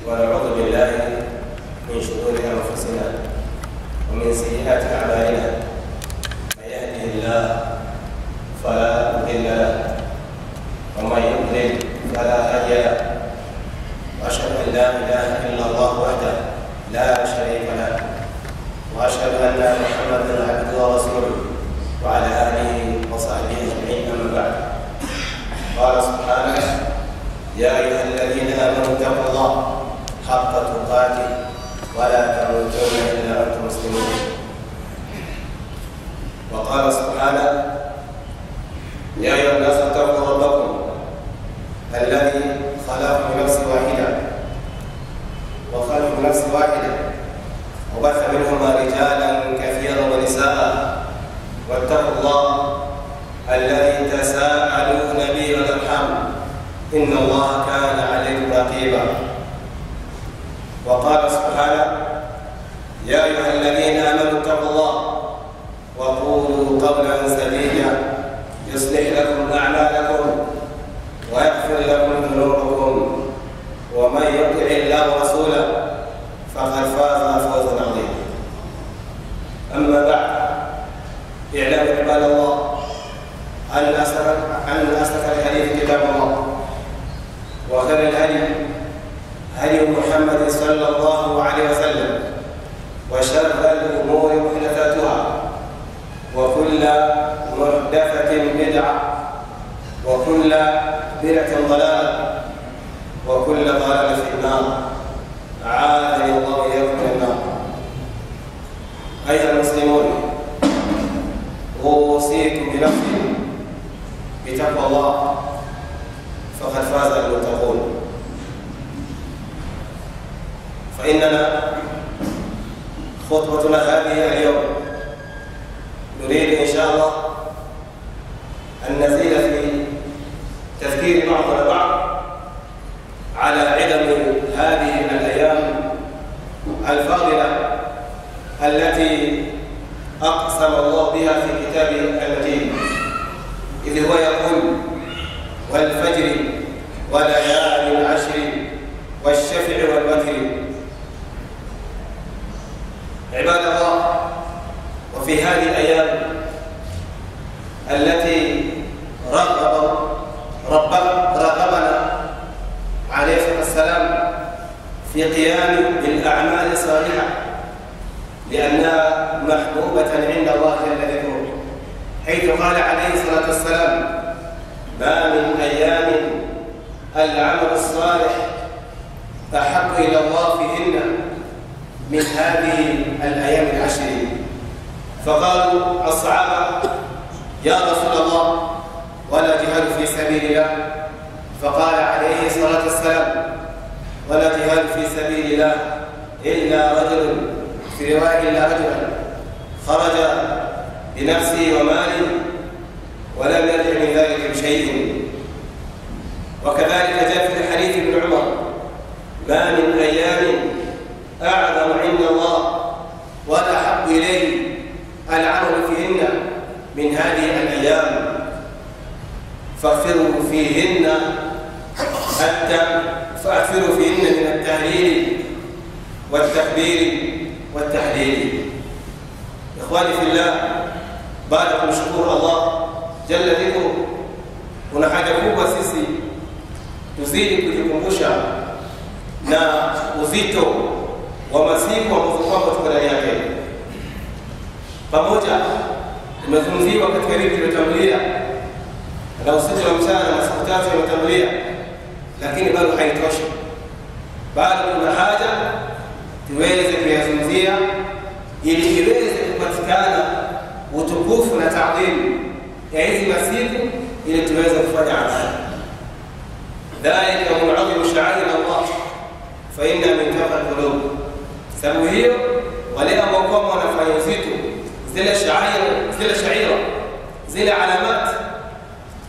ونعوذ بالله من شرور أنفسنا ومن سيئات أعمالنا، من يهده الله فلا مضل له ومن يضلل فلا هادي له، وأشهد أن لا إله إلا الله وحده لا شريك له، وأشهد أن محمدا عبده ورسوله وعلى آله وصحبه أجمعين. أما بعد، قال سبحانه: يا أيها الذين آمنوا اتقوا الله حق تقاته ولا تموتن إلا وأنتم مسلمون. وقال سبحانه: يا أيها الناس اتقوا ربكم الذي خلقكم من نفس واحدة وخلق من نفس واحدة وبث منهما رجالا كثيرا ونساء، واتقوا الله الذي تساءلون به والأرحام إن الله كان عليكم رقيبا. وقال سبحانه: يا أيها الذين آمنوا اتقوا الله وقولوا قولا سديدا يصلح لكم أعمالكم ويغفر لكم ذنوبكم، ومن يطع الله ورسوله فقد فاز فوزا عظيما. أما بعد، اعلموا عباد الله أن أصدق الحديث كتاب الله، وخير الهدي هدي محمد صلى الله عليه وسلم، وشر الأمور محدثاتها، وكل محدثة بدعة، وكل بدعة ضلالة، وكل ضلالة في النار. أعاذني الله وإياكم من النار. أيها المسلمون، أوصيكم بنفسي بتقوى الله، فقد فاز المتقون. فإننا خطبتنا هذه اليوم نريد إن شاء الله أن نزيد في تذكير بعضنا البعض على عدم هذه الأيام الفاضلة التي أقسم الله بها في كتابه المجيد، إذ هو يقول: والفجر وليال العشر والشفع والوتر. عباد الله، وفي هذه الأيام التي رغبنا عليه الصلاة والسلام في قيام بالأعمال الصالحة لأنها محبوبة عند الله جل ذكره، حيث قال عليه الصلاة والسلام: ما من أيام العمل الصالح أحب إلى الله فيهن من هذه الأيام العشر. فقالوا الصحابة: يا رسول الله، ولا جهاد في سبيل الله؟ فقال عليه الصلاة والسلام: ولا جهاد في سبيل الله إلا رجل، في رواية إلا رجلا خرج بنفسه وماله ولم يرجع من ذلك بشيء. وكذلك جاء في الحديث ابن عمر: ما من أيام أعظم عند الله ولا أحب إليه العمل فيهن من هذه الأيام، فاغفروا فيهن فأكثروا فيهن من التهليل والتكبير والتحليل. إخواني في الله، baada ya kumshukuru Allah jalla dhikru, kuna haja kubwa sisi tuzidi kujikumbusha na uzito wa masiku ambazo kwamba tuko ndani yake. Pamoja tumezungumziwa katika wiki iliyotangulia na usiku wa mchana na masiku tatu yaliyotangulia, lakini bado haitoshi. Bado kuna haja tuweze kuyazungumzia ili iweze kupatikana utukufu na taadhimu ya hizi masiku, ili tuweze kufanya amali. Dhalika muadhimu sha'air Allah fa inna min taqwa qulub. Sababu hiyo wale ambao kwamba wanafanya uzito zile shaira, zile shaira, zile alamat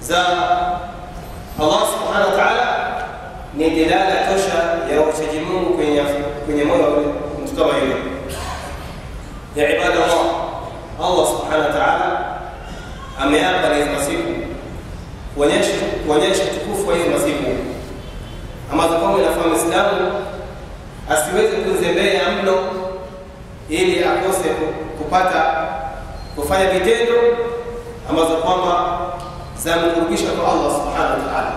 za Allah subhanahu wa ta'ala ni dilala tosha ya uchaji Mungu kwenye moyo wa mtu kama yule. Ya ibadallah, Allah subhanahu wa ta'ala ameapa hizi masiku kuonyesha tukufu wa hizi masiku ambazo kwamba inafaa Muislamu asiweze kuzembea mno ili akose kupata kufanya vitendo ambazo kwamba zamkurubisha kwa Allah subhanahu wa ta'ala.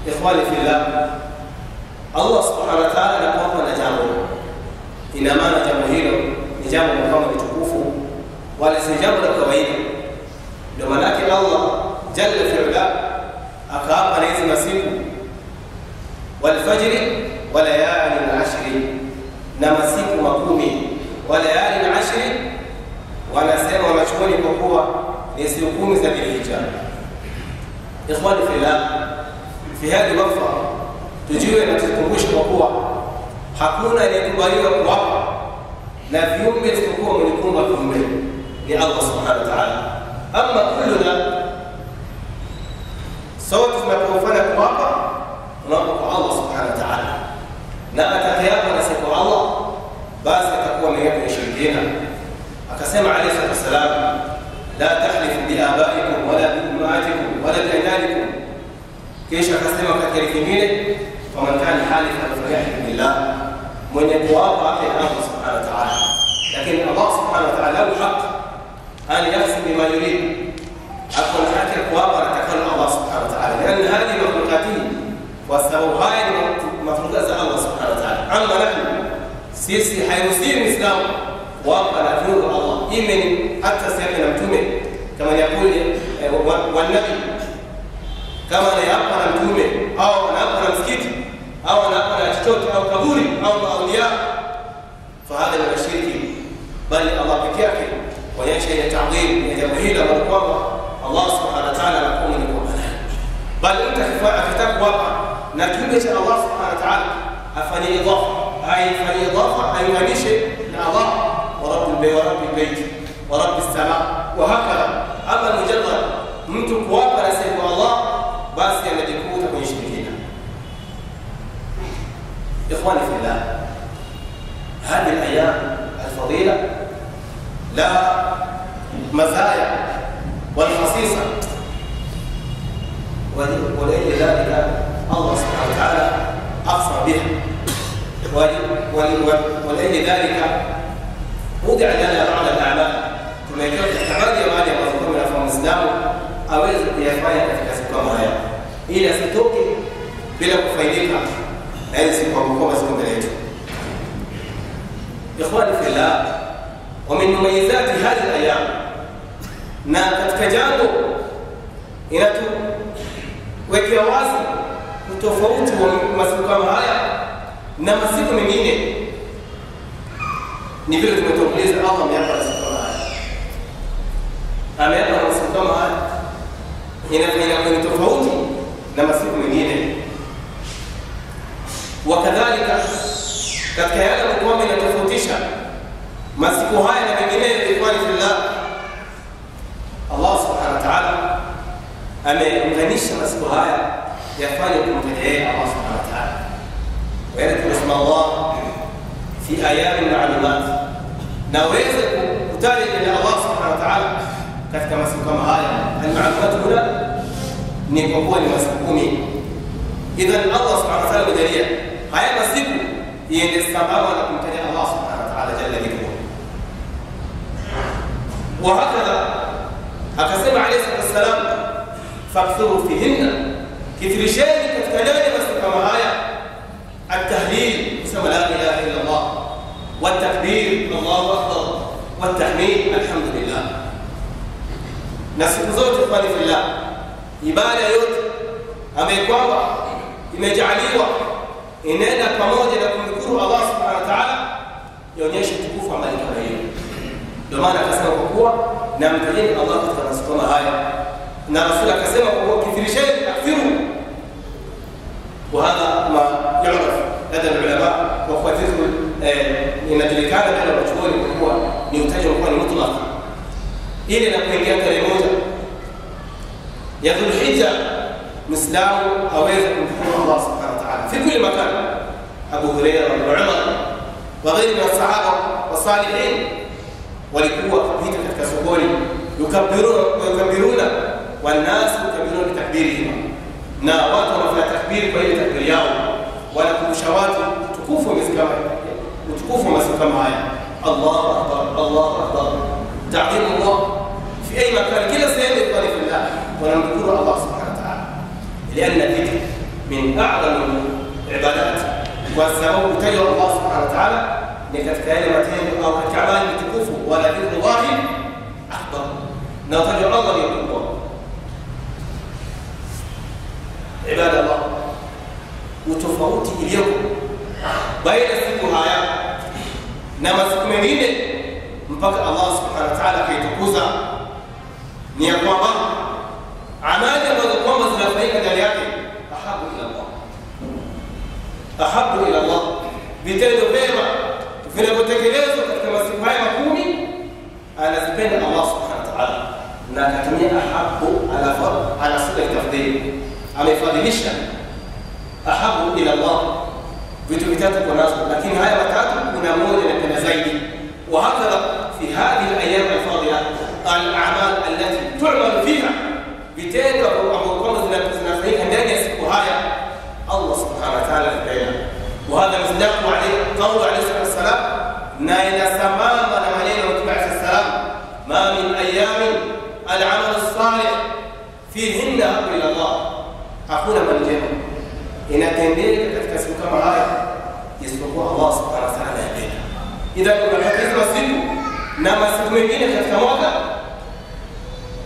Ikhwani fillah, Allah subhanahu wa ta'ala anapokuwa na jambo, ina maana jambo hilo ni jambo kama ni tukufu, wala si jambo la kawaida. Ndio maana yake Allah jalla fi'ala akaapa na hizi masiku, walfajri wa layalin ashri, na masiku 10. Wa layalin ashri wanasema wanachuoni kwa kuwa ni siku 10 za Dhulhijja. Ikhwani fillah, fi hadhi waqfa tujue na tukumbushe kwa kuwa hakuna aliyekubaliwa kuapa na viumbe isipokuwa mwenye kuumba viumbe ni Allah subhanahu wa ta'ala. Ama kulluna, sote tunapofanya kuapa tunaapa kwa Allah subhanahu wa ta'ala, na atakayeapa na siku Allah basi atakuwa ameingia kwenye ushirikina. Akasema alayhi salatu wassalam, la tahlifu biabaikum wala biummahatikum wala biajdadikum. Kisha akasema katika kingine, faman kana halifan falyahlif billah, mwenye kuapa ape na Allah subhanahu wa ta'ala. Lakini Allah subhanahu wa ta'ala lahu haq an yaqsim bima yurid, akon haki ya kuapa atakalo Allah subhanahu wa ta'ala, lian hadhihi makhluqatihi, kwa sababu haya ni makhluqat za Allah subhanahu wa ta'ala. Amma nahnu, sisi hairuhusiwi Muislamu kuapa na viungo Allah, ime ni hata siape na mtume kama yakuli wanabi, kama anaapa na mtume au anaapa na msikiti au anaapa na chochote au kaburi au aulia, fahadha ni shirki. Bali Allah peke yake kuonyesha ile ta'dhim ya jambo hili ambalo kwamba Allah subhanahu wa ta'ala anakuwa mwenye kuapa naye. Bali mtu akitaka kuapa na kiumbe cha Allah subhanahu wa ta'ala afanye idafa, aifanye idafa, aiunganishe na Allah wa rabbil bayt wa rabbil bayt wa rabbis samaa wa hakadha. Ama mujarrad mtu kuapa na sifa Allah, basi anajikuta kwenye shirikina. Ikhwani fillah, hadhihi al-ayyam al-fadila laha mazaya wal khasisa, ولأجل ذلك الله سبحانه وتعالى أقسم بها، ولأجل ذلك وضع لنا بعض الأعمال. Tumewekewa baadhi ya baadhi ya mazungumzo na Muislamu aweze kuyafanya katika siku kama haya, ili asitoke bila kufaidika na hizi siku ambazo ziko mbele yetu. Ikhwani fillah, wa min mumayyizati hadhihi al-ayyam, na katika jambo inatuwekea wazi utofauti wa masiku kama haya na masiku mengine ni vile tumetanguliza, Allah ameapa na siku kama haya, ameapa na masiku kama haya, inakuwa ni tofauti na masiku mengine. Wakadhalika katika yale ambayo inatofautisha masiku haya na mengineyo, ikhwani fillah, Allah subhanahu wa ta'ala ameunganisha masiku haya yafanye kumtaja yeye Allah subhanahu wa ta'ala. Wa isma Allah fi ayamin ma'lumat, na uweze kutaja jina Allah subhanahu wa ta'ala katika masiku kama haya. Al-ma'lumat huna ni kwa kuwa ni masiku 10. Idhan Allah subhanahu wa ta'ala amejalia haya masiku iende sambamba na kumtaja Allah subhanahu wa ta'ala jalla dhikruhu. Wa hakadha akasema alayhi salatu wassalam, fakthiru fihinna, kithirisheni katika ndani masiku kama haya at-tahlil, kusema la ilaha illa Allah, والتكبير الله أكبر، والتحميد الحمد لله. Na siku zote ikhwani fillah, ibada yote ambayo kwamba imejaliwa inaenda pamoja na kumshukuru Allah subhanahu wa ta'ala, ionyeshe tukufu amali kama hiyo. Ndio maana akasema kwa kuwa na mtajeni Allah katika masiku kama haya, na Rasul akasema kwa kuwa kithirisheni, akthiru. Wa hadha ma yu'raf lada ulama wa khawatizu, inajulikana kwa wanachuoni kwa kuwa ni utajo kwa ni mutlaq, ile na kuingia tarehe 1 ya Dhulhijja Muislamu aweze kumshukuru Allah subhanahu wa ta'ala fi kulli makan. Abu Hurairah wa Umar wa ghairi min as-sahaba wa salihin walikuwa wakipita katika sokoni, yukabiruna wan-nas yukabiruna bitakbirihim, na watu wanafanya takbiri kwa ile takbiri yao, wanakumbusha watu Utukufu wa miezi kama utukufu wa masiku kama haya. Allahu akbar, Allahu akbar, ta'dhimu Allah fi ay makan, kila sehemu ikhwani fillah wanamdhukuru Allah subhanahu wa ta'ala, lianna dhikr min a'zam ibadat, kwa sababu kutajwa Allah subhanahu wa ta'ala ni katika yale matendo au katika amali mtukufu, wala dhikrullahi akbar, na kutajwa Allah ni mkubwa. Ibada Allah, utofauti iliyoko baina siku haya na masiku mengine mpaka Allah subhanahu wa ta'ala akaitukuza ni ya kwamba amali ambazo kwamba zinafanyika ndani yake ahabu ila Allah, ahabu ila Allah, vitendo vyema vinavyotekelezwa katika masiku haya 10 anazipenda Allah subhanahu wa ta'ala, na akatumia ahabu ala sura tafdhili, amefadhilisha ahabu ila Allah. Vitu vitatu kwa nazo, lakini haya matatu kuna moja inapenda zaidi. Wa hakadha fi hadhihi al-ayyam al-fadila al-a'mal allati tu'mal fiha, vitendo ambavyo kwamba zinafanyika ndani ya siku haya Allah subhanahu wa ta'ala anapenda. Wa hadha misdaqu alayhi qawlu alayhi salatu wassalam, na inasamama na maneno ya Mtume alayhi salam, ma min ayamin al-amal as-salih fihinna ila Allah, hakuna amali njema inatendeka katika siku kama haya isipokuwa Allah subhanahu wa ta'ala anapenda. Idha unapata hizo siku na masiku mengine katika mwaka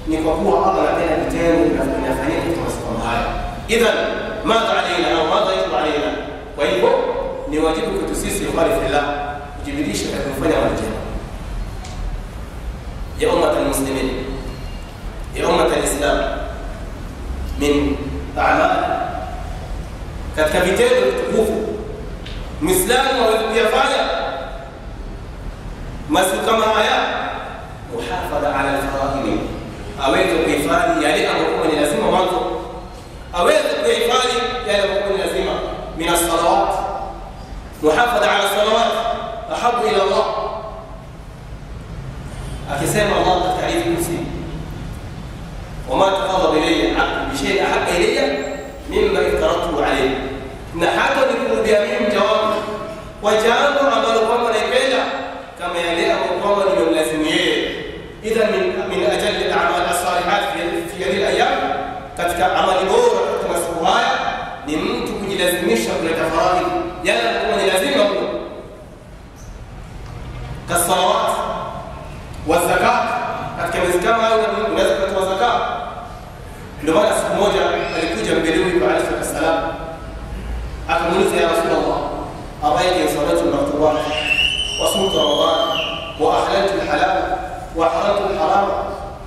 ni kwa kuwa Allah anapenda vitendo vinafanyika katika masiku haya. Idhan madha alaina au madha yajibu alaina, kwa hivyo ni wajibu kwetu sisi ikhwani fillah kujibidisha katika kufanya amali njema. Ya ummat almuslimin, ya ummat alislam, min a'mal, katika vitendo vitukufu Muislamu aweze kuyafanya masiku kama haya, muhafadha ala alfaraidh, aweze kuhifadhi yale ambayo ni lazima mwanzo, aweze kuhifadhi yale ambayo ni lazima min as-salawat, muhafadha ala salawat ahabu ila Allah. Akisema Allah katika hadithi kursi, wama taqarraba ilayya 'abdi bi shay'in ahabba ilayya mimma iftaratuhu alayhi, na hata nikurubia mimi mja wangu kwa jambo ambalo kwamba naipenda kama yale ambayo kwamba nimemlazimu yeye. Idhan min ajali al-a'mal as-salihat fi hadhihi al-ayyam, katika amali bora katika masiku haya ni mtu kujilazimisha kuleta faradhi yale ambayo ni lazima mno, kasalawat wa zakat. Katika miezi kama hayo unaweza kutoa zakat. Ndio maana siku moja alikuja mbele huyu alayhi salam akamuuliza, ya Rasulullah, araita salatu al-maktubat wa sumtu Ramadan wa ahlaltu al-halal wa haramtu al-haram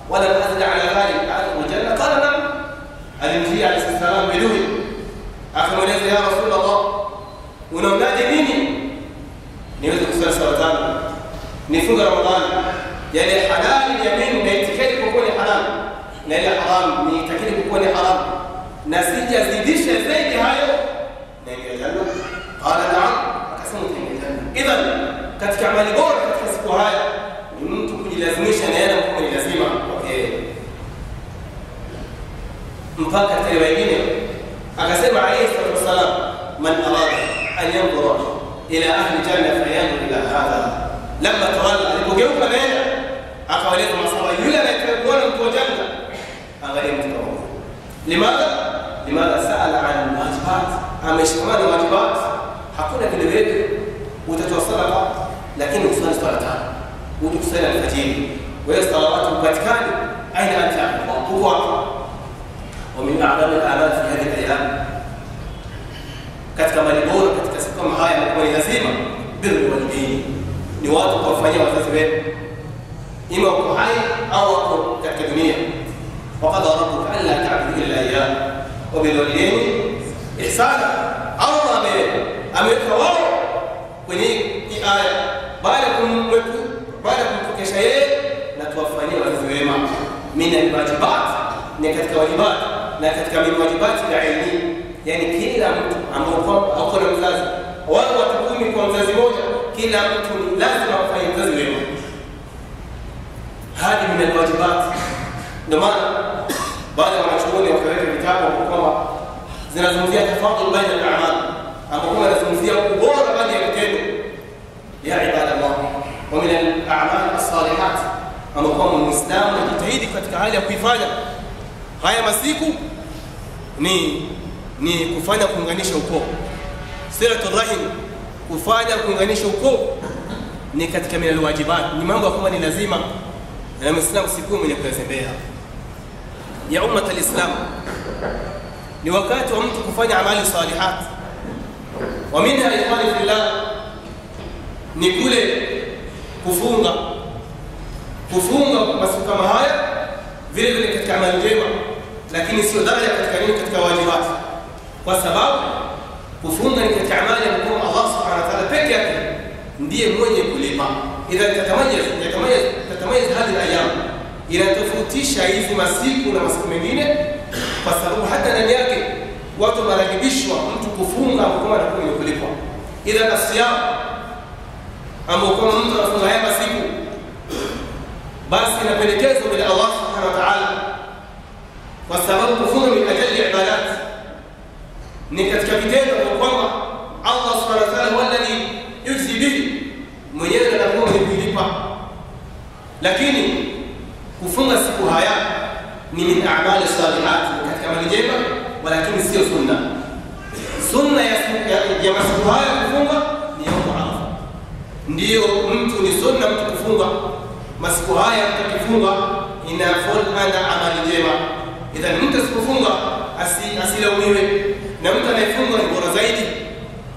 wa lam azid ala dhalik a'adkhulu al-janna? Qala na'am. Alimjia alayhi salam mbele akamuuliza, ya Rasulullah, unaonaje mimi niweze kusali sala tano, nifunga Ramadhani, yale halali ya mimi naitikadi kwa kuwa ni halali na ile haram niitakidi kuwa ni haram, na sijazidisha zaidi hayo, naingia janna? Qala na'am, akasema utaingia janna. Idhan katika amali bora katika siku haya ni mtu kujilazimisha na yale ambayo ni lazima kwake. Mpaka katika wengine akasema alayhi salatu wassalam, man arada an yanzura ila ahli janna fayanzur ila hadha. Lamma tawalla, alipogeuka mbele akawaeleza masahaba, yule anayetaka kuona mtu wa janna angalia mtu kama huyo. Limadha? Limadha saala an wajibat, ameshikamana na wajibat. Hakuna vile utatoa sadaqa lakini usali swala tano, utakusali alfajiri, wewe salawatu upatikani, aina anta uko wapi? Wa min a'zami al-a'mal fi hadhihi al-ayyam, katika mali bora katika siku kama haya ambayo ni lazima, birru walidaini, ni watu kuwafanyia wazazi wema, ima wako hai au wako katika dunia. Waqada rabbuka alla ta'budu illa iyyah wa bil walidayni ihsana. Allah ameweka wao kwenye hii aya baada kumtokesha yeye na tuwafanyie wazazi wema. Min alwajibat, ni katika wajibat, na katika min wajibat ya ilmi, yani kila mtu ambaye ako na mzazi, wao watu 10 kwa mzazi mmoja, kila mtu ni lazima afanye mzazi wema. Hadi min alwajibat. Ndio maana baada ya wanachuoni wakaweka vitabu kwamba zinazungumzia tafadhul baina al-a'mal, ambapo wanazungumzia ubora baina Muislamu ajitahidi katika hali ya kuifanya haya masiku ni kufanya kuunganisha ukoo. Silatul rahim, kufanya kuunganisha ukoo ni katika minal wajibat, ni mambo ambayo ni lazima na Muislamu siku mwenye kuyazembea. Ya ummat al-Islam, ni wakati wa mtu kufanya amali salihat. Wa minha ikhwani fillah ni kule kufunga. Kufunga masiku kama haya vile vile katika amali njema, lakini sio daraja katika nini, katika wajibat, kwa sababu kufunga ni katika amali ambayo Allah subhanahu wa ta'ala peke yake ndiye mwenye kulipa. Idha tatamayaz hadhihi al-ayyam, inatofautisha hizi masiku na masiku mengine, kwa sababu hata ndani yake watu wanaragibishwa mtu kufunga kama anakuwa mwenye kulipwa. Idha asiyam, ambao kama mtu anafunga haya masiku, basi inapendekezwa mbele Allah subhanahu wa ta'ala, kwa sababu kufunga ni ajali ibadat, ni katika vitendo kwa kwamba Allah subhanahu wa ta'ala huwa alladhi yujzi bihi, mwenyewe anakuwa mwenye kulipa. Lakini kufunga siku haya ni min a'mali salihat, katika amali njema, walakini sio sunna. Sunna ya masiku haya kufunga ni yaumu Arafa. Ndio mtu ni sunna mtu kufunga masiku haya, mtu akifunga inafanya amali njema. Idha mtu asipofunga asilaumiwe, na mtu anayefunga ni bora zaidi.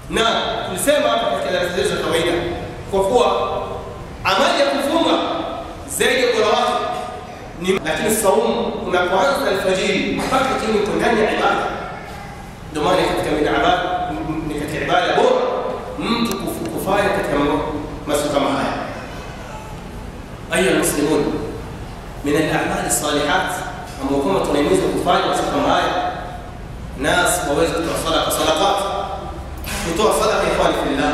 Na tulisema hapa katika darasa zetu za kawaida kwa kuwa amali ya kufunga zaidi bora wake ni, lakini saumu unapoanza alfajiri mpaka jioni uko ndani ya ibada. Ndio maana katika ibada ni katika ibada bora mtu kufanya katika masiku kama haya. Ayuha almuslimun, min al-a'mal as-salihat ambao kama tunahimiza kufanya masiku kama haya, nas waweze kutoa sadaqa, sadaqat, kutoa sadaqa ikhwani fillah.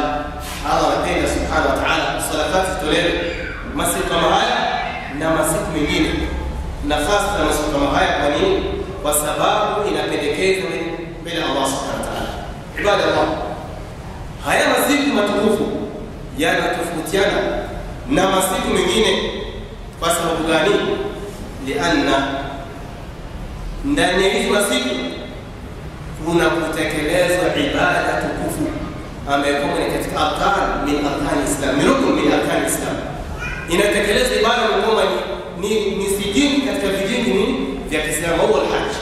Allah anapenda subhanahu wa ta'ala sadaqat zitolewe masiku kama haya na masiku mengine, na hasa masiku kama haya. Kwa nini? Kwa sababu inapendekezwa mbele Allah subhanahu wa ta'ala. Ibada Allah, haya masiku matukufu yanatofautiana na masiku mengine kwa sababu gani? Lianna ndani ya hizi masiku kuna kutekelezwa ibada tukufu ambayo ni katika arkan min arkan Islam, ni rukun min arkan Islam. Inatekelezwa ibada ambayo ni sijini katika vijiji ni vya Kiislamu, au al-hajj.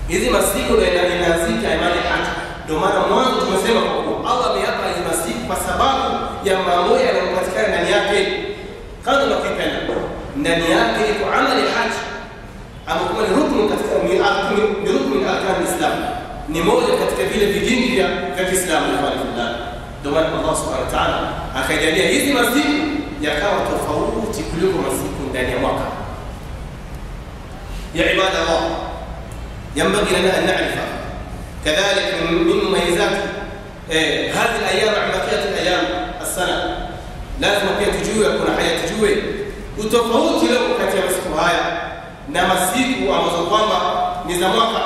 Hizi masiku ndio inaanzika imani hajj. Ndio maana mwanzo tumesema kwa kuwa Allah ameyapa hizi masiku kwa sababu ya mambo yanayopatikana ndani yake. Kando na kuipenda, ndani yake iko amali hajj ambayo ni rukun katika ni rukun min arkan Islam, ni moja katika vile vijiji vya Kiislamu. Ndio maana Allah subhanahu wa ta'ala akajalia hizi masiku yakawa tofauti kuliko masiku ndani ya mwaka. Ya ibada Allah, ينبغي لنا أن نعرف كذلك من مميزات هذه الأيام عن بقية الأيام السنة. لازم pia tujue kuna haya, tujue utofauti leo kati ya masiku haya na masiku ambazo kwamba ni za mwaka.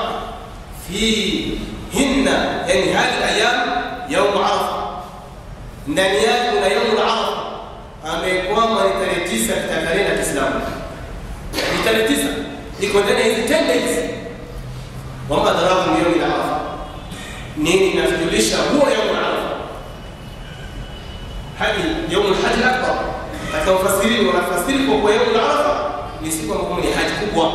Fi hinna, yani hadhihi al-ayyam yawm Arafa, ndani yake kuna yawm Arafa ambaye kwamba ni tarehe 9 katika kalenda ya Kiislamu. Ni tarehe 9 iko ndani ya hizi 10 days. Wama darakum yawm Arafa, nini inatujulisha huo yawm Arafa? Hadi yawm al-hajj al-akbar. Katika mfasiri wanafasiri kwa kuwa yawm Arafa ni siku ambayo ni haji kubwa.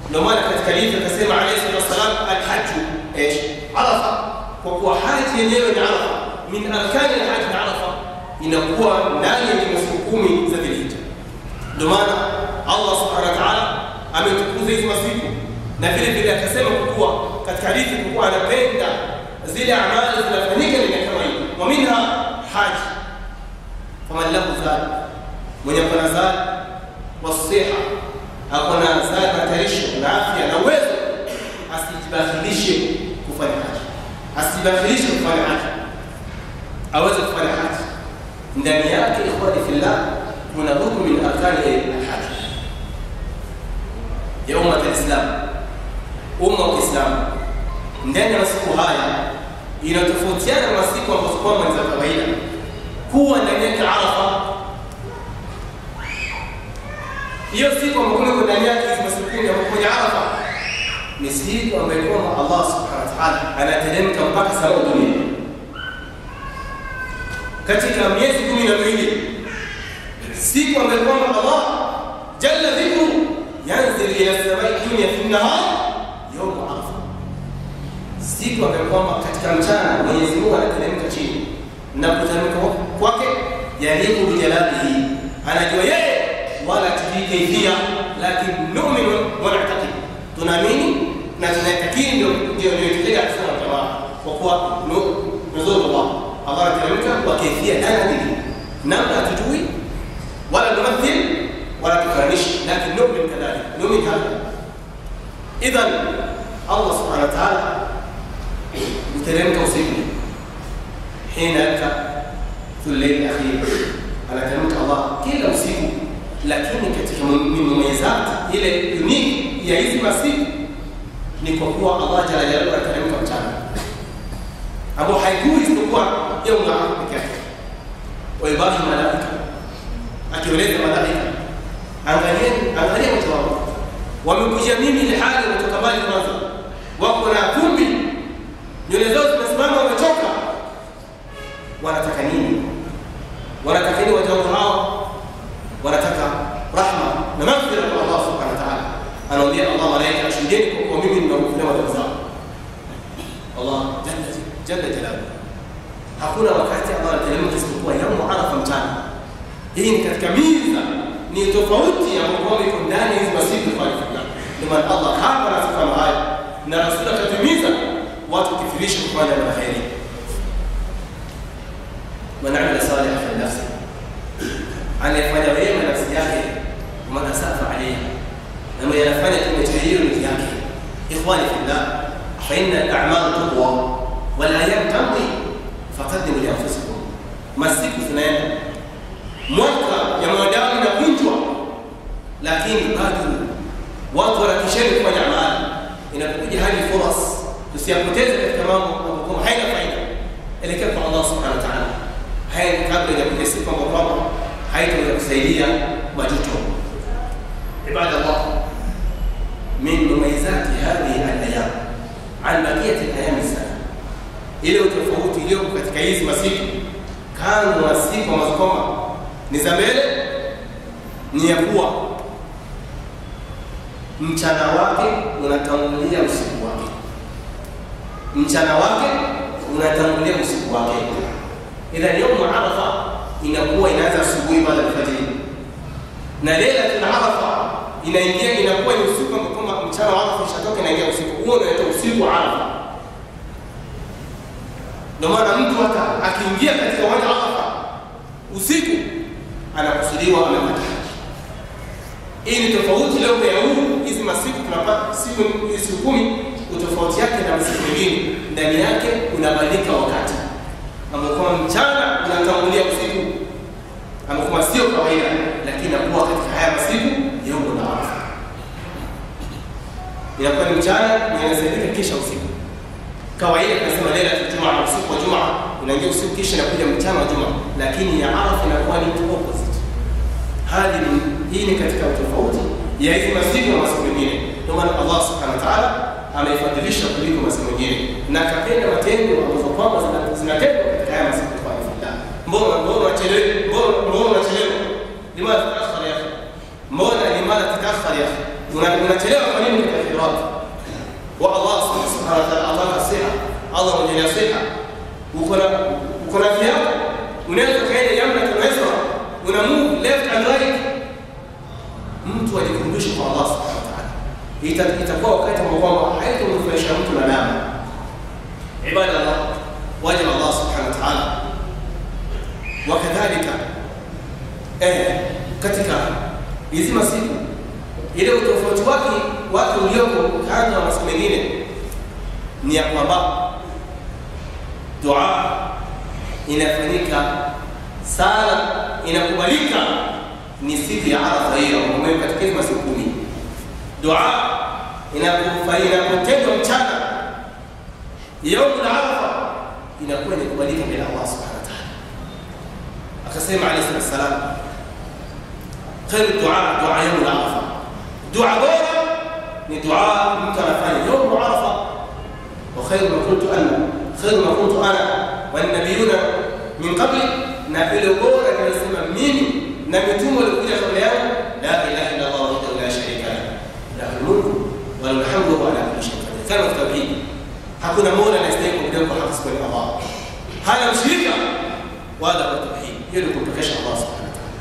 Ndio maana katika hadithi akasema alayhi salatu wasalam, al-hajj ايش؟ Arafa. Kwa kuwa haji yenyewe ni Arafa, min arkani al-hajj ni Arafa, inakuwa ndani ya siku 10 za Dhulhijja. Ndio maana Allah subhanahu wa ta'ala ametukuza hizi masiku, na vile vile akasema kuwa katika hadithi kuwa anapenda zile amali zinafanyika ni kama hii, wa minha haji faman lahu zad, mwenye kuna zad wasiha, akona zad matayarisho na afya na uwezo, asijibakhilishe kufanya haji, asijibakhilishe kufanya haji, aweze kufanya haji. Ndani yake ikhwani fillah kuna rukun min arkani al-hajj. Ya umma al-Islam, umma wa Kiislamu, ndani ya masiku haya inatofautiana na masiku ambazo kwamba ni za kawaida. Kuwa ndani yake Arafa Hiyo siku ambayo iko ndani yake hizi masiku 10 ambapo ni Arafa, ni siku ambayo kwamba Allah subhanahu wa ta'ala anateremka mpaka sama dunia katika miezi 12, siku ambayo kwamba Allah jalla dhikru yanzil ila samai dunya fi nahar yawm Arafa, siku ambayo kwamba katika mchana Mwenyezi Mungu anateremka chini na kuteremka kwake yaliku bijalalihi, anajua yeye wala tujui kaifia, lakini nu'minu wa na'taqid, tunaamini na tunaitakidi, ndio ndio sana jamaa, kwa kuwa nuzul Allah, Allah anateremka kwa kaifia la nadri, namna tujui wala numathil wala tukaranish, lakini nu'min kadhalika, nu'min hadha. Idhan Allah subhanahu wa ta'ala huteremka usiku hina yabqa thuluth al-akhir, anateremka Allah kila usiku, lakini katika mumiyizat ile unique ya hizi masiku ni kwa kuwa Allah jalla jalaluhu anateremka mchana, ambao haikui isipokuwa yaumu Arafa peke yake. Waibahi malaika, akieleza malaika, angalieni, angalia watu wangu wamekuja mimi ile hali wametoka mbali, kwanza wako na vumbi, nywele zao zimesimama, wamechoka, wanataka nini? Wanataka nini watu hao? Wanataka rahma na maghfira kwa Allah subhanahu wa ta'ala. Anaambia Allah malaika, shuhudieni kwa kuwa mimi ninawaghfiria madhambi zao. Allah jalla jalaluhu. Hakuna wakati Allah anateremka isipokuwa yaumu Arafa mchana. Hii ni katika miza, ni tofauti ya mambo iko ndani hizi masiku kwa fulani. Ndio maana Allah hapa anasema haya na Rasul akatimiza watu kifirisha kufanya maheri. Man amila salihan fa nafsihi, anayefanya wema nafsi yake, man asaa fa alayhi, na mwenye anafanya kinyume cha hiyo ni yake. Ikhwani fillah, fa inna al-a'mal tuqwa wal ayyam tamdi, faqaddimu li anfusikum. Masiku zinaenda, mwaka ya mwanadamu inakunjwa, lakini bado watu harakisheni kufanya amali. Inapokuja hali furas, tusiyapoteze katika mambo ambayo haina faida. Elekea kwa Allah subhanahu wa ta'ala. Haya kabla ya kuja siku ambayo kwamba haitaweza kusaidia majuto. Ibadallah, min mumayizati hadhihi al-ayyam an baqiyati al-ayyam as-sana, ile utofauti iliyoko katika hizi masiku kando na siku ambazo kwamba ni za mbele, ni ya kuwa mchana wake unatangulia usiku wake, mchana wake unatangulia usiku wake. Idhan yaumu Arafa inakuwa inaanza asubuhi baada ya alfajiri, na lailatul Arafa inaingia inakuwa ni usiku ambapo kama mchana wa Arafa ushatoka inaingia usiku huo, unaitwa usiku wa Arafa. Ndio maana mtu hata akiingia katika uwanja wa Arafa usiku anakusudiwa amepata haji. Hii ni tofauti leo ya huu hizi masiku tunapata siku 10, utofauti yake na masiku mengine ndani yake unabadilika wakati, ambapo mchana unatangulia usiku, ambapo sio kawaida, lakini inakuwa katika haya masiku yaumu la Arafa inakuwa ni mchana inasaidika kisha usiku. Kawaida tunasema laila ya Jumaa, usiku wa Jumaa unaingia usiku kisha inakuja mchana wa Jumaa, lakini ya Arafa inakuwa ni opposite. Hali hii ni katika utofauti ya hizi masiku na masiku mengine. Ndio maana Allah subhanahu wa ta'ala ameifadhilisha kuliko masiku mengine na akapenda matendo ambazo kwamba zinatendwa katika haya masiku kwa fillah. Mbona unachelewa? Mbona unachelewa? Limadha tatakhar ya akhi? Mbona limadha tatakhar ya akhi? Unachelewa kwa nini katika khairat? Wa Allah subhanahu wa ta'ala ataka siha, Allah mwenye siha, uko na afya, unaweza kaenda yamna tunaweza, una move left and right. Mtu ajikurubishe kwa Allah subhanahu wa ta'ala, itakuwa wakati ambao kwamba haitomnufaisha mtu na damu. Ibadallah, wajib Allah subhanahu wa ta'ala. Wakadhalika katika hizi masiku ile utofauti wake ulioko kando na masiku mengine ni ya kwamba dua inafanyika sala inakubalika ni siku ya Arafa hiyo ambayo katika hizi masiku 10. Dua inapotendwa mchana yaumu Arafa inakuwa inakubalika mbele Allah subhanahu wa ta'ala. Akasema alayhi salam, Khairu dua dua yaum Arafa, dua bora ni dua mtu anafanya yaum Arafa. Wa khairu ma qultu ana, khairu ma qultu ana wan nabiyuna min qabli, na ile bora nimesema mimi na mitume walikuja kabla yangu, la ilaha illa Allah wahdahu la sharika lahu lahul mulku wa lahul hamdu wa ala kulli shay'in qadir. Kama tauhid, hakuna mola anayestahili kuabudiwa kwa haki isipokuwa Allah, hana mshirika wala kwa tauhid. Hiyo ni kumpekesha Allah subhanahu wa ta'ala.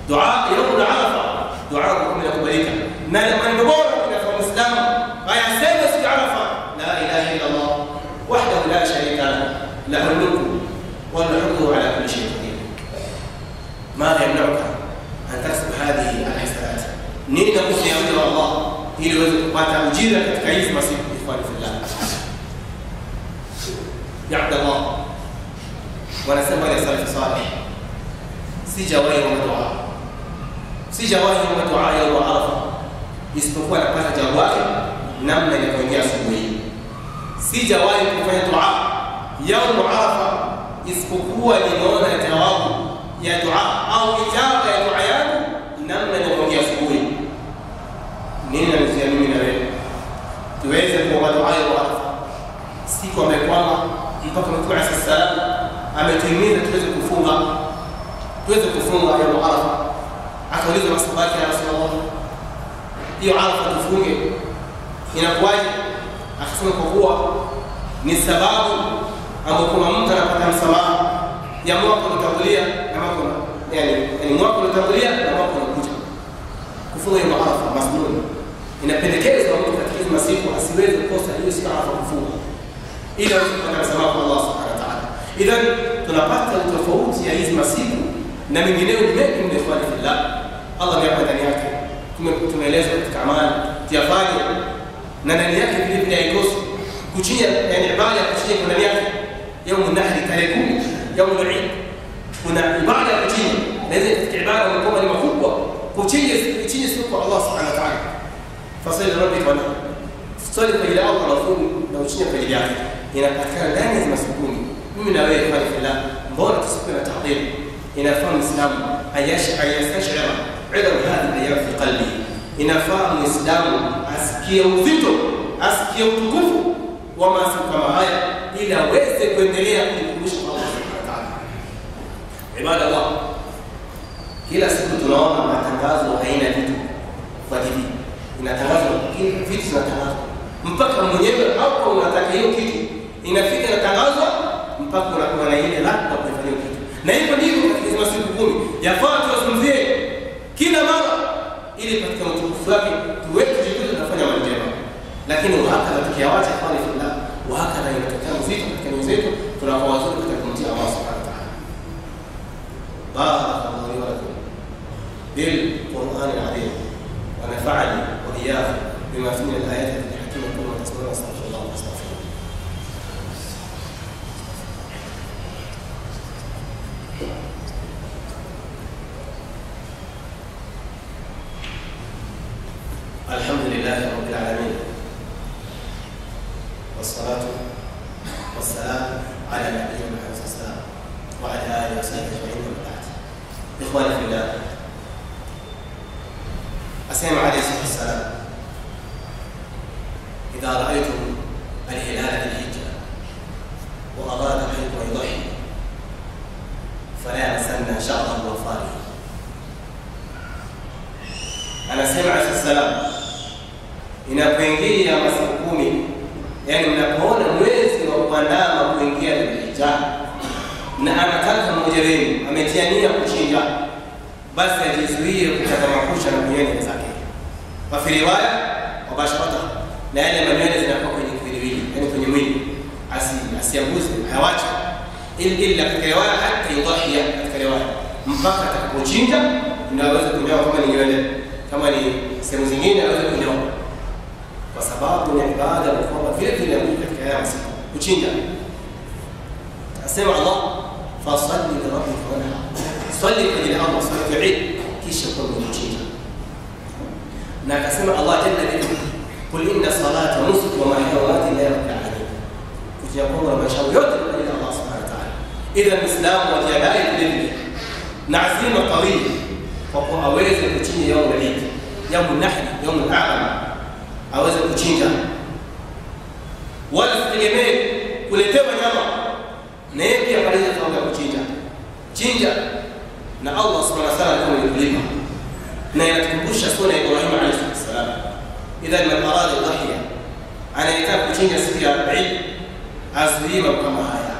Dua yaum Arafa, dua inakubalika, na maneno bora kwa Muislamu ayasema siku Arafa, la ilaha illa Allah wahdahu la sharika lahu lahul mulku wa lahul hamdu wa ala kulli shay'in qadir. ماذا يمنعك أن تكسب هذه الحسنات؟ Nini nakuzuia mja wa Allah ili uweze kupata ujira katika hizi masiku? Ikhwani fillah, ya Abdallah, wanasema wale salafi salih, sijawahi omba dua, sijawahi omba dua ya Arafa isipokuwa napata jawabu yake namna inavyoingia asubuhi. Sijawahi kufanya dua yaum Arafa isipokuwa nimeona jawabu ya dua au ijaba ya dua yangu namna inavyoingia asubuhi. Nini nanuzuia mimi na wewe tuweze kuomba dua ya Arafa, siku ambayo kwamba mpaka Mtume alayhi salam ametuhimiza tuweze kufunga, tuweze kufunga yaum Arafa. Akauliza masahaba yake, ya Rasulullah, hiyo Arafa tufunge inakuwaje? Akasema kwa kuwa ni sababu ambapo kuna mtu anapata msamaha ya mwaka uliotangulia na mwaka, yani mwaka uliotangulia na mwaka unaokuja. Kufunga yaum Arafa masnun, inapendekezwa mtu katika hizo masiku asiweze kukosa hiyo siku Arafa kufunga ili aweze kupata msamaha kwa Allah subhanahu wa ta'ala. Idhan tunapata utofauti ya hizi masiku na mengineyo mengi mno, ikhwani fillah. Allah ameyapa ndani yake, tumeelezwa katika amali tuyafanye, na ndani yake vile vile haikosi kuchinja, yani ibada ya kuchinja kuna ndani yake yaumu nahri tarehe 10, yaumu al-Eid kuna ibada ya kuchinja, na hizi katika ibada ambazo ni makubwa, kuchinja, kuchinja siku kwa Allah subhanahu wa ta'ala. Fasali rabbika wanhar, swali kwa ajili ya Allah na ufunge na uchinje kwa ajili yake, inapatikana ndani ya masiku 10. Mimi na wewe ikhwani fillah, mbona tusikuwe na tahdhiri? Inafaa Muislamu ayastashira idam hadhihi al-ayyam fi qalbihi, inafaa Muislamu asikie uzito, asikie utukufu wa masiku kama haya ili aweze kuendelea kujikumbusha kwa Allah subhanahu wa ta'ala. Ibadallah, kila siku tunaona matangazo aina vitu kwa TV, inatangazwa vitu zinatangazwa mpaka mwenyewe hapo unataka hiyo kitu, inafika inatangazwa mpaka unakuwa na ile ladha kufanya hiyo kitu. Na hivyo ndivyo katika masiku 10 yafaa tuwazungumzie kila mara ili katika utukufu wake tuweze kujikuta tunafanya mambo mema. Lakini uhakadha tukiawacha ikhwani fillah, uhakadha inatokea mzito katika nyoyo zetu, tunakuwa wazuri katika kumtii Allah subhanahu wa ta'ala. Barakallahu li wa lakum bil Qur'an al-azim wa nafa'ani wa iyyakum bima fihi min al-ayati al-hakima kullu ma tasma'un, astaghfirullah wa astaghfiruh. الحمد لله رب العالمين، والصلاة والسلام على نبينا محمد صلى الله عليه وسلم وعلى آله وصحبه أجمعين، وما بعد. إخواني في الله، أسلم عليه الصلاة والسلام، إذا رأيتم الهلال ذي الحجة وأراد أحدكم أن يضحي فلا يمسن شعره وأظفاره. Anasema alayhi salam, inapoingia masiku 10, yani mnapoona mwezi wa kuandama kuingia Dhulhijja, na anataka mmoja wenu ametia nia kuchinja, basi ajizuie kukata makucha na kunyoa nywele zake. Wa fi riwaya mubasharata, na yale manywele zinakuwa kwenye kiwiliwili, yani kwenye mwili, asianguze, hawache illa katika riwaya hata yudhiya, katika riwaya mpaka atakapochinja ndio aweze kunyoa, kama ni nywele kama ni sehemu zingine aweze kunyoa, kwa sababu ni ibada na kwamba vile vile katika haya masiku kuchinja. Asema Allah, fasalli li rabbika wanhar, swali kwa ajili ya Allah swala ya Eid, kisha kwa kuchinja. Na akasema Allah jalla dhikruhu, qul inna salata wa nusuki wa mahyaya wa mamati lillahi rabbil alamin, kuchinja kwangu na maisha yote kwa ajili ya Allah subhanahu wa ta'ala. Idha Muislamu wajiandae vile vile na azima qawiyya kwa kuwa aweze kuchinja yaumu al-Eid, yaumu nahri, yaumu al-a'lam, aweze kuchinja. Wala usitegemee kuletewa nyama, na yeye pia amalize thawabu ya kuchinja. Chinja na Allah subhanahu wa ta'ala alikuwa amekulipa, na inatukumbusha sura ya Ibrahim alayhi salam. Idhan man arada udhiya, anayetaka kuchinja siku ya Eid azuie mambo kama haya,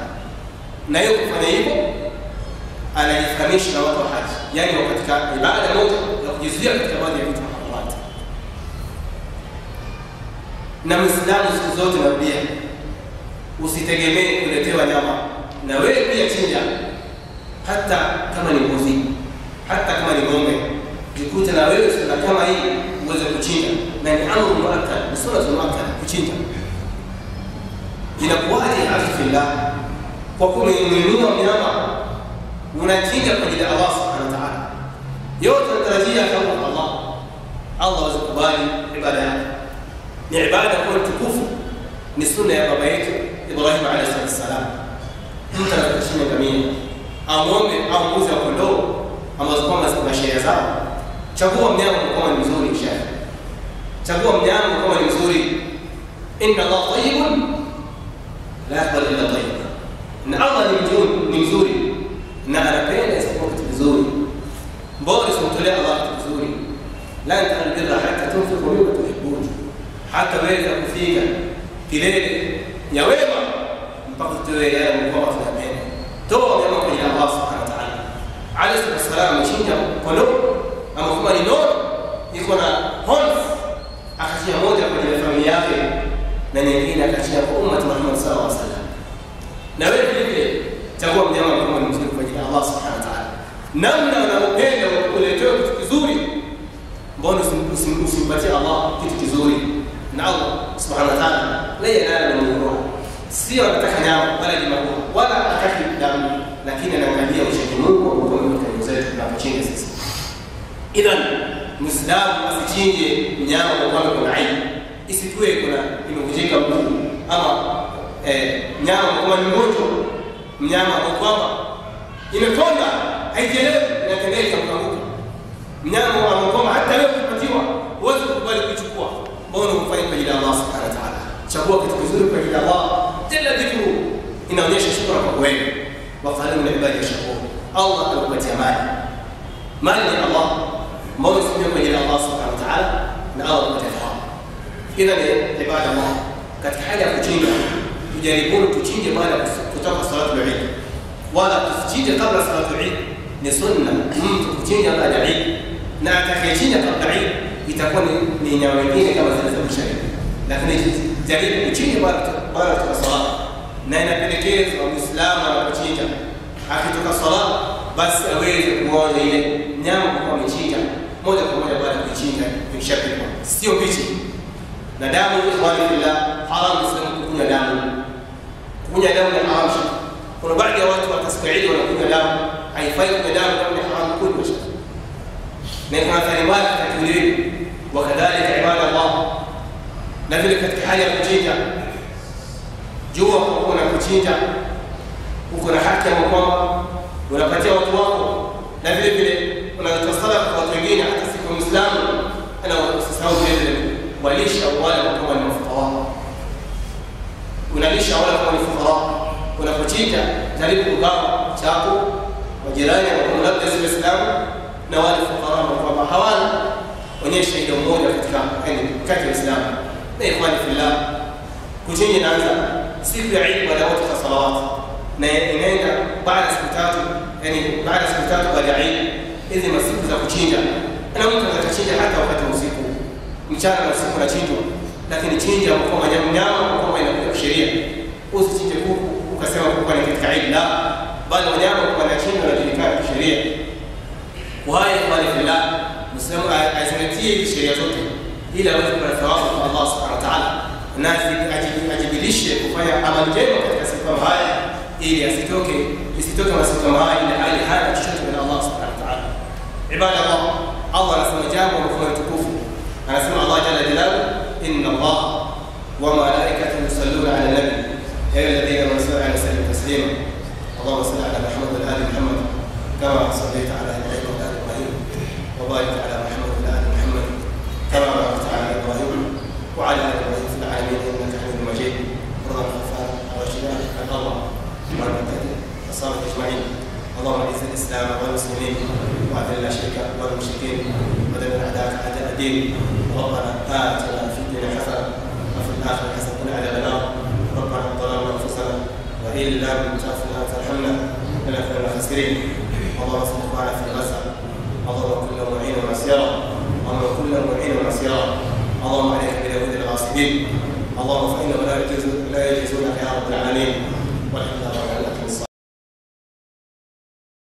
na yeye kufanya hivyo anajifananisha na watu wa haji, yani katika ibada moja ya kujizuia katika baadhi ya vitu muharramat. Na Muislamu siku zote narudia, usitegemee kuletewa nyama, na wewe pia chinja, hata kama ni mbuzi, hata kama ni ng'ombe, jikute na wewe sunna kama hii uweze kuchinja. Na ni amru muakkad, ni sunna muakkad kuchinja. Inakuwaje akhi fillah, kwa kuwa umenunua mnyama unachinja kwa ajili ya Allah subhanahu wa ta'ala, yote unatarajia kwa Allah, Allah aweze kubali ibada yako. Ni ibada kwa tukufu, ni sunna ya baba yetu Ibrahim alayhi salam. Mtu anachinja ngamia au ng'ombe au mbuzi au kondoo ambazo kwamba zina sheria zao. Chagua mnyama kama ni mzuri, inshallah. Chagua mnyama kama ni mzuri. Inna Allah tayyibun la yaqbalu illa tayyiba, na Allah ni mzuri, ni mzuri na anapenda isipokuwa kitu kizuri. Mbona usimtolee Allah kitu kizuri? La tanalu birra hatta tunfiqu mimma tuhibbun, hata weza kufika kilele ya wema mpaka utoe yale ambayo tunapenda. Toa mnyama kwa ajili ya Allah subhanahu wa ta'ala. Alayhi salam amechinja kondoo ama kama ni nono iko na horns, akachinja moja kwa ajili ya familia yake na nyingine akachinja kwa umma Muhammad sallallahu alaihi wasallam. Na wewe vile vile chagua mnyama kama ni mzuri kwa ajili ya Allah subhanahu wa ta'ala. Namna unavyopenda uletewe kitu kizuri, mbona usimpatie Allah kitu kizuri? Na Allah subhanahu wa ta'ala la yanalu min, sio anataka nyama wala jimagu wala hataki damu, lakini anaangalia uchaji Mungu kwa katika zetu tunapochinja sisi. Idhan Muislamu asichinje mnyama kwa kwamba kuna aibu, isikuwe kuna imevunjika mguu ama mnyama kama ni mgonjwa, mnyama kwa kwamba imekonda haijielewi inatembea ikaanguka, mnyama amekoma, hata wewe ukipatiwa huwezi kukubali kuichukua. Mbona ufanye kwa ajili ya Allah subhanahu wa ta'ala? Chagua kitu kizuri kwa ajili ya Allah jalla dhikru, inaonyesha shukrani kwa wewe. Wa qalilu min ibadi yashkurun, Allah anakupatia mali, mali ni Allah, mbona usifanye kwa ajili ya Allah subhanahu wa ta'ala na Allah anakupatia thawabu. Idhan ibada Allah, katika hali ya kuchinja tujaribuni tuchinje baada ya kutoka salatu al-Eid, wala tusichinje kabla salatu al-Eid. Ni sunna mtu kuchinja baada ya Eid, na atakayechinja kabla Eid itakuwa ni nyama nyingine kama zile za mshari, lakini jaribu kuchinja baada kutoka sala. Na inapelekezwa Muislamu anapochinja akitoka sala basi aweze kuona ile nyama kwa amechinja moja kwa moja baada ya kuchinja ikishapikwa, sio mbichi. Na damu, ikhwani fillah, haram Muislamu kunywa damu. Kunywa damu ni haram. Kuna baadhi ya watu watasikia wanakunywa damu, haifai kunywa damu, damu ni haram kunywa. Na kuna athari mbaya katika ulimi. Wakadhalika ibada Allah, na vile katika hali ya kuchinja, jua kwa kuna kuchinja uko na haki ya kwamba unapatia watu wako, na vile vile unatoa sadaka kwa watu wengine, hata siku Muislamu ana usisahau vile vile walisha wale ambao ni mafukara, unalisha wale ambao ni fukara. Unapochinja jaribu kugawa chako kwa jirani ambao labda si Waislamu na wale fukara ambao hawana, onyesha ile umoja katika kati ya Uislamu. Na ikhwani fillah, kuchinja inaanza siku ya Eid baada ya kutoka salawat, na inaenda baada siku tatu, yani baada siku tatu baada ya Eid. Hizi masiku za kuchinja, na mtu anaweza kuchinja hata wakati wa usiku, mchana na usiku unachinjwa, lakini chinja kwa nyama kwa inakuja sheria. Usichinje kuku ukasema kuku ni katika Eid, la, bali wanyama kwa wanachinjwa wanajulikana kisheria. Kwa hiyo ikhwani fillah, Muislamu azingatie hizi sheria zote ili aweze kupata thawabu kwa Allah subhanahu wa ta'ala, na ajibilishe kufanya amali njema katika siku kama haya, ili isitoke masiku kama haya ila hali hana chochote na Allah subhanahu wa ta'ala. Ibada Allah, Allah anasema jambo ambalo tukufu, anasema Allah jalla jalaluhu, inna Allah wa malaikatahu yusalluna ala nabi ya ayyuhalladhina amanu sallu alayhi wa sallimu taslima Allahumma salli ala Muhammad wa ali Muhammad kama sallaita ala Ibrahim wa ali Ibrahim وبارك على محمد وعلى ال محمد كما باركت على ابراهيم وعلى ال ابراهيم في العالمين انك حميد مجيد. رضا الغفار ورشدا الله وعلى الصالح اجمعين. اللهم اعز الاسلام والمسلمين واذل الشرك والمشركين ودمر اعداءك اعداء الدين. ربنا اتنا في الدنيا حسنه وفي الاخره حسنه وقنا عذاب النار. ربنا ظلمنا انفسنا وان لم تغفر لنا وترحمنا لنكونن من الخاسرين.